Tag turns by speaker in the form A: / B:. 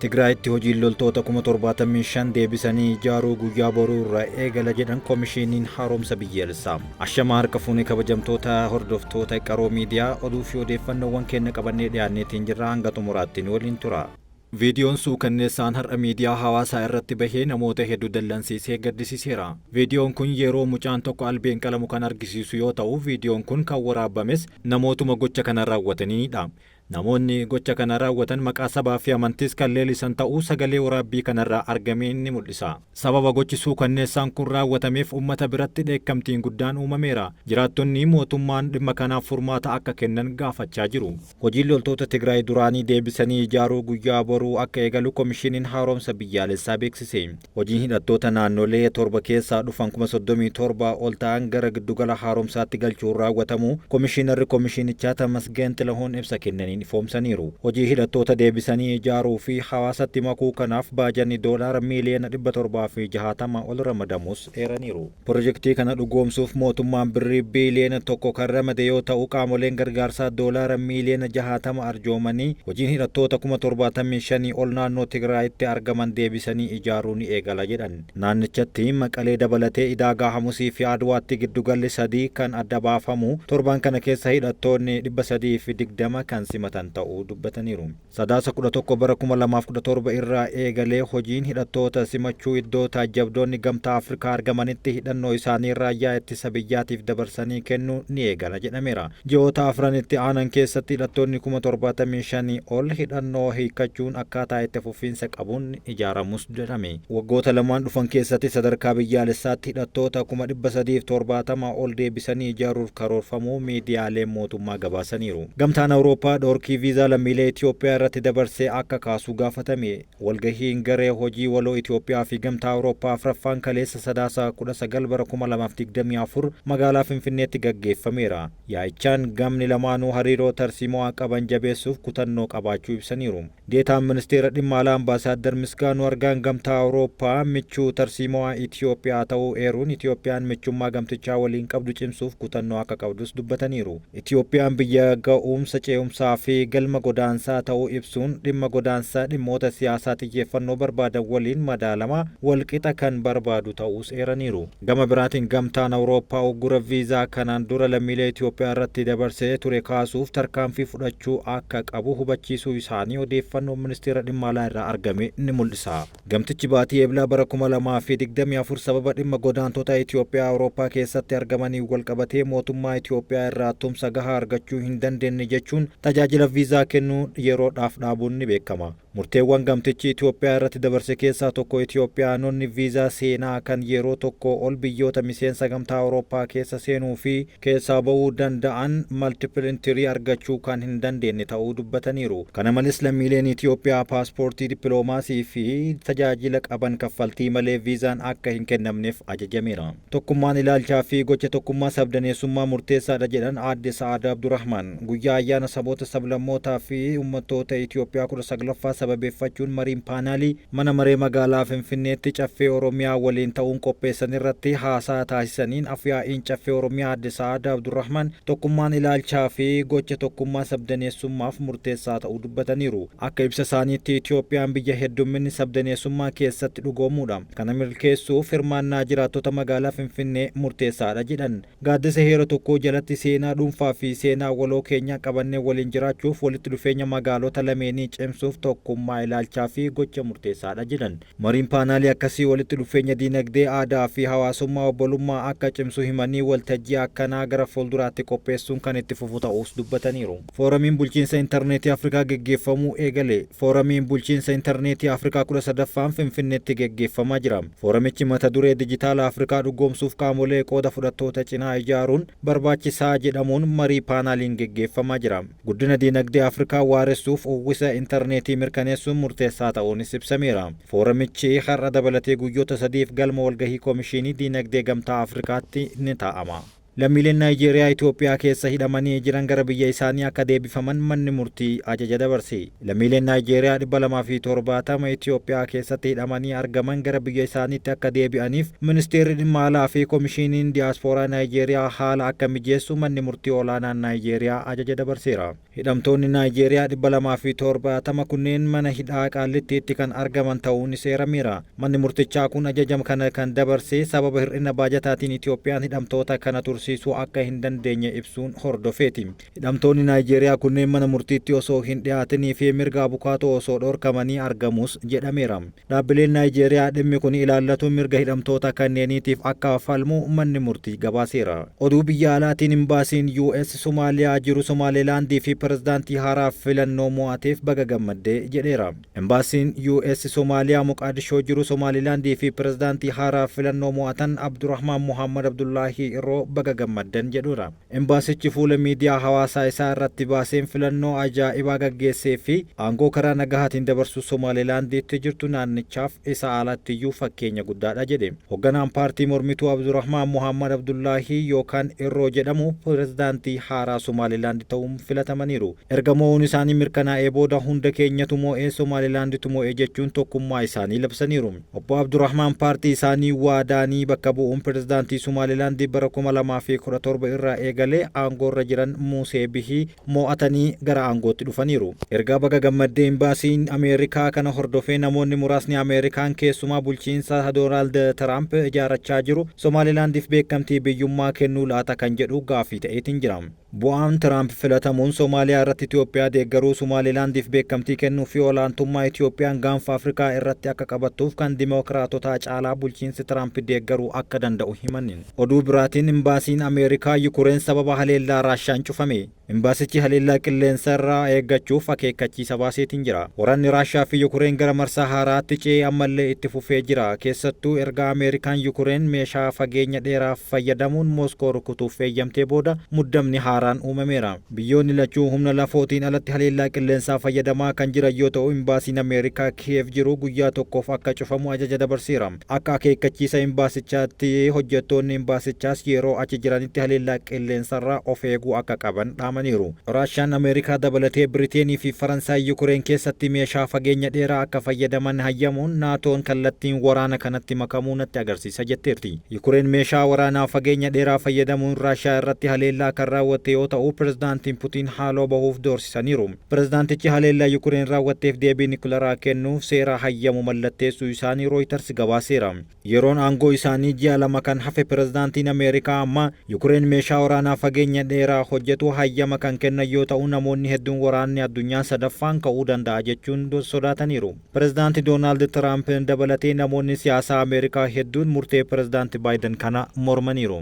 A: Tigraayitti hojiin loltoota 75,000 deebisanii ijaaruu guyyaa boruu irraa eegala jedhan Koomishiniin Haaromsa Biyyaalessaa. Ashamaa harka fuunee kabajamtoota hordoftoota Qaroo Miidiyaa, oduu fi odeeffannoowwan keenya qabannee dhiyaanneetiin jirra, hanga xumuraatti nu waliin tura. Viidiyoon suukanneessaan har'a miidiyaa hawaasaa irratti bahee namoota hedduu dallansiisee gaddisiiseera. Viidiyoon kun yeroo mucaan tokko albeen qalamu kan argisiisu yoo ta'u, viidiyoon kun kan waraabames namootuma gocha kana raawwataniidha. Namoonni gocha kana raawwatan maqaa sabaa fi amantiis kan leellisan ta'uu sagalee waraabbii kanarraa argameen ni mul'isa. Sababa gochi suukanneessaan kun raawwatameef uummata biratti dheekkamtiin guddaan uumameera. Jiraattonni mootummaan dhimma kanaaf furmaata akka kennan gaafachaa jiru. Hojiin loltoota Tigraay duraanii deebisanii ijaaruu guyyaa boruu akka eegalu Koomishiniin Haaromsa Biyyaalessaa beeksise. Hojiin hidhattoota naannolee 7 keessaa dhufan 37,000 ol ta'an gara giddugala haaromsaatti galchuun raawwatamu Komishinarri Komishinichaa Tamasgeen Xilahuun ibsa kennaniin ifoomsaniiru. Hojii hidhattoota deebisanii ijaaruu fi hawaasatti makuu kanaaf baajanni doolaara miiliyoona 760 ol ramadamus eeraniiru. Pirojektii kana dhugoomsuuf mootummaan birrii biiliyoona 1 kan ramade yoo ta'u, qaamoleen gargaarsaa doolaara miiliyoona 60 arjoomanii hojiin hidhattoota 75,000 ol naannoo Tigraayitti argaman deebisanii ijaaruu ni eegala jedhan. Naannichatti Maqalee dabalatee Idaagaa Hamusii fi Adwaatti giddugalli 3 kan adda baafamu torban kana keessa hidhattoonni 320 kan simatan ta'uu dubbataniiru. Sadaasa 11 bara 2017 irraa eegalee hojiin hidhattoota simachuu iddoo taajjabdoonni Gamtaa Afrikaa argamanitti hidhannoo isaanii raayyaa ittisa biyyaatiif dabarsanii kennuu ni eegala jedhameera. Ji'oota afranitti aanan keessatti hidhattoonni 75,000 ol hidhannoo hiikkachuun akkaataa itti fufiinsa qabuun ijaaramus jedhame. Waggoota lamaan dhufan keessatti sadarkaa biyyaalessaatti hidhattoota 370,000 ol deebisanii ijaaruuf karoorfamuu miidiyaaleen mootummaa gabaasaniiru. Gamtaan Awurooppaa dhoorkii viizaa lammiilee Itoophiyaa irratti dabarsee akka kaasu gaafatame. Walgahiin garee hojii waloo Itoophiyaa fi Gamtaa Awurooppaa afraffaan kaleessa Sadaasa 19 bara 2024 magaalaa Finfinneetti gaggeeffameera. Yaa'ichaan gamni lamaanuu hariiroo tarsiimoo qaban jabeessuuf kutannoo qabaachuu ibsaniiru. Deetaan Ministeera Dhimma Alaa Ambaasaaddar Misgaanuu Argaan Gamtaa Awurooppaa michuu tarsiimoo Itoophiyaa ta'uu eeruun, Itoophiyaan michummaa gamtichaa waliin qabdu cimsuuf kutannoo akka qabdus dubbataniiru. Itoophiyaan biyya ga'umsa ce'umsaa fi galma godaansaa ta'uu ibsuun, dhimma godaansaa dhimmoota siyaasaa xiyyeeffannoo barbaadan waliin madaalama walqixa kan barbaadu ta'uus eeraniiru. Gama biraatiin Gamtaan Awurooppaa uggura viizaa kanaan dura lammiilee Itoophiyaa irratti dabarsee ture kaasuuf tarkaanfii fudhachuu akka qabu hubachiisuu isaanii odeeffannoon Ministeera Dhimma Alaa irraa argame ni mul'isa. Gamtichi baatii Eeblaa bara 2024 sababa dhimma godaantota Itoophiyaa Awurooppaa keessatti argamanii walqabatee mootummaa Itoophiyaa irraa tumsa gahaa argachuu hin dandeenye jechuun tajaajila viizaa kennuu yeroodhaaf dhaabuun ni beekama. Murteewwan gamtichi Itoophiyaa irratti dabarse keessaa tokko Itoophiyaanonni viizaa seenaa kan yeroo tokko ol biyyoota miseensa Gamtaa Awurooppaa keessa seenuu fi keessaa ba'uu danda'an, multiple entry, argachuu kan hin dandeenye ta'uu dubbataniiru. Kana malees lammiileen Itoophiyaa paaspoortii dippiloomaasii fi tajaajila qaban kaffaltii malee viizaan akka hin kennamneef ajajameera. Tokkummaan ilaalchaa fi gocha tokkummaa sabdaneessummaa murteessaadha jedhan Aadde Sa'aadaa Abdurrahman. Guyyaa ayyaana saboota, sablammootaa fi uummattoota Itoophiyaa 19ffaa sababeeffachuun mariin paanaalii mana maree magaalaa Finfinneetti Caffee Oromiyaa waliin ta'uun qopheessan irratti haasaa taasisaniin Afyaa'iin Caffee Oromiyaa Aadde Sa'aadaa Abdurrahman tokkummaan ilaalchaa fi gocha tokkummaa sabdaneessummaaf murteessaa ta'uu dubbataniiru. Akka ibsa isaaniitti, Itoophiyaan biyya heddumminni sabdaneessummaa keessatti dhugoomuudha. Kana milkeessuuf hirmaannaa jiraattota magaalaa Finfinnee murteessaadha jedhan. Gaaddisa heera tokkoo jalatti seenaa dhuunfaa fi seenaa waloo keenyaa qabannee waliin jiraachuuf walitti dhufeenya magaalota lameenii cimsuuf tokkummaa ilaalchaa fi gocha murteessaadha jedhan. Mariin paanaalii akkasii walitti dhufeenya diinagdee, aadaa fi hawaasummaa obbolummaa akka cimsu himanii, waltajjii akkanaa gara fuulduraatti qopheessuun kan itti fufu ta'uus dubbataniiru. Fooramiin bulchiinsa intarneetii Afrikaa geggeeffamuu eegale. Fooramiin bulchiinsa intarneetii Afrikaa 13ffaan Finfinneetti geggeeffamaa jira. Fooramichi mata duree dijitaala Afrikaa dhugoomsuuf qaamolee qooda fudhattoota cinaa ijaaruun barbaachisaa jedhamuun marii paanaaliin geggeeffamaa jira. Guddina diinagdee Afrikaa waaressuuf uwwisa intarneetii mirkaneessuun murteessaa ta'uunis ibsameera. Fooramichi har'a dabalatee guyyoota sadiif galma walgahii Koomishinii Diinagdee Gamtaa Afrikaatti ni taa'ama. Lammiileen Naayijeeriyaa Itoophiyaa keessa hidhamanii jiran gara biyya isaanii akka deebifaman manni murtii ajaja dabarse. Lammiileen Naayijeeriyaa 270 Itoophiyaa keessatti hidhamanii argaman gara biyya isaaniitti akka deebi'aniif Ministeerri Dhimma Alaa fi Komishiniin Diyaaspooraa Naayijeeriyaa haala akka mijeessu manni murtii olaanaan Naayijeeriyaa ajaja dabarseera. Hidhamtoonni Naayijeeriyaa 270 kunneen mana hidhaa Qaallittiitti kan argaman ta'uunis eerameera. Manni murtichaa kun ajaja kana kan dabarse sababa hir'ina baajataatiin Itoophiyaan hidhamtoota kana tursiisuu akka hin dandeenye ibsuun hordofeeti. Hidhamtoonni Naayijeeriyaa kunneen mana murtiitti osoo hin dhiyaatinii fi mirga abukaatoo osoo dhorkamanii argamus jedhameera. Dhaabbileen Naayijeeriyaa dhimmi kun ilaallatu mirga hidhamtoota kanneeniitiif akka falmu manni murtii gabaaseera. Oduu biyya alaatiin Imbaasiin US Somaaliyaa jiru Somaalilaandii fi pirezidaantii haaraa filannoo mo'ateef baga gammaddee jedheera. Imbaasiin US Somaaliyaa Moqaadishoo jiru Somaalilaandii fi pirezidaantii haaraa filannoo mo'atan Abdurrahmaan Muhammad Abdullaahii Irroo baga gammaddan jedhuura. Imbaasichi fuula miidiyaa hawaasaa isaa irratti baaseen filannoo ajaa'ibaa gaggeessee fi aangoo karaa nagahaatiin dabarsuu Somaalilaandiitti jirtu naannichaaf isa alattiyyuu fakkeenya guddaadha jedhe. Hogganaan paartii mormituu Abdurrahmaan Muhammad Abdullaahii yookaan Irroo jedhamu pirezidaantii haaraa Somaalilaand ta'uun filatamaniiru. Erga mo'uun isaanii mirkanaa'ee booda hunda keenyatu mo'ee, Somaalilaanditu mo'ee jechuun tokkummaa isaanii labsaniiru. Obbo Abdurrahmaan paartii isaanii Waadaanii bakka bu'uun pirezidaantii Somaalilaandii bara 2017 irraa eegalee aangoorra jiran Muusee Bihii mo'atanii gara aangootti dhufaniiru. Ergaa baga gammaddee Imbaasiin Ameerikaa kana hordofee namoonni muraasni Ameerikaan keessumaa bulchiinsa Doonaald Tiraamp ijaarrachaa jiru Somaalilaandiif beekamtii biyyummaa kennuu laata kan jedhu gaaffii ta'eetiin jira. Bu'aan Tiraamp filatamuun Somaaliyaa irratti Itoophiyaa deeggaruu, Somaalilaandiif beekamtii kennuu fi olaantummaa Itoophiyaan gaanfa Afrikaa irratti akka qabattuuf kan Dimookiraatotaa caalaa bulchiinsi Tiraamp deeggaruu akka danda'u himan. Oduu biraatiin Imbaasiin Ameerikaa Yukureen sababa haleellaa Raashaan cufame. Imbaasichi haleellaa qilleensa irraa eeggachuuf akeekkachiisa baaseetiin jira. Waraanni Raashaa fi Yukureen gara marsaa haaraatti ce'ee ammallee itti fufee jira. Keessattuu erga Ameerikaan Yukureen meeshaa fageenya dheeraa fayyadamuun Mooskoo rukutuuf eeyyamtee booda muddamni haaraan uumameera. Biyyoonni lachuu humna lafootiin alatti haleellaa qilleensaa fayyadamaa kan jiran yoo ta'u, Imbaasiin Ameerikaa Kiyeev jiru guyyaa tokkoof akka cufamu ajaja dabarseera. Akka akeekkachiisa imbaasichaatti hojjettoonni imbaasichaas yeroo achi jiranitti haleellaa qilleensarraa of eeguu akka qaban dhaamaniiru. Raashaan Ameerikaa dabalatee Biriteenii fi Faransaay Yukureen keessatti meeshaa fageenya dheeraa akka fayyadaman hayyamuun NATOn kallattiin waraana kanatti makamuu natti agarsiisa jetteerti. Yukureen meeshaa waraanaa fageenya dheeraa fayyadamuun Raashaa irratti haleellaa kan raawwatte yoo ta'u, Pirezidaantiin Putiin haaloo bahuuf doorsisaniiru. Pirezidaantichi haleellaa Yukureen raawwatteef deebii niwukilaraa kennuuf seera hayyamu mallatteessuu isaanii Rooyitars gabaaseera. Yeroon aangoo isaanii ji'a 2 kan hafe pirezidaantiin Ameerikaa ammaa Yukureen meeshaa waraanaa fageenya dheeraa hojjetu hayyama kan kennan yoo ta'u, namoonni hedduun waraanni addunyaa sadaffaan ka'uu danda'a jechuun sodaataniiru. Pirezidaanti Doonaald Tiraamp dabalatee namoonni siyaasaa Ameerikaa hedduun murtee pirezidaanti Baayiden kana mormaniiru.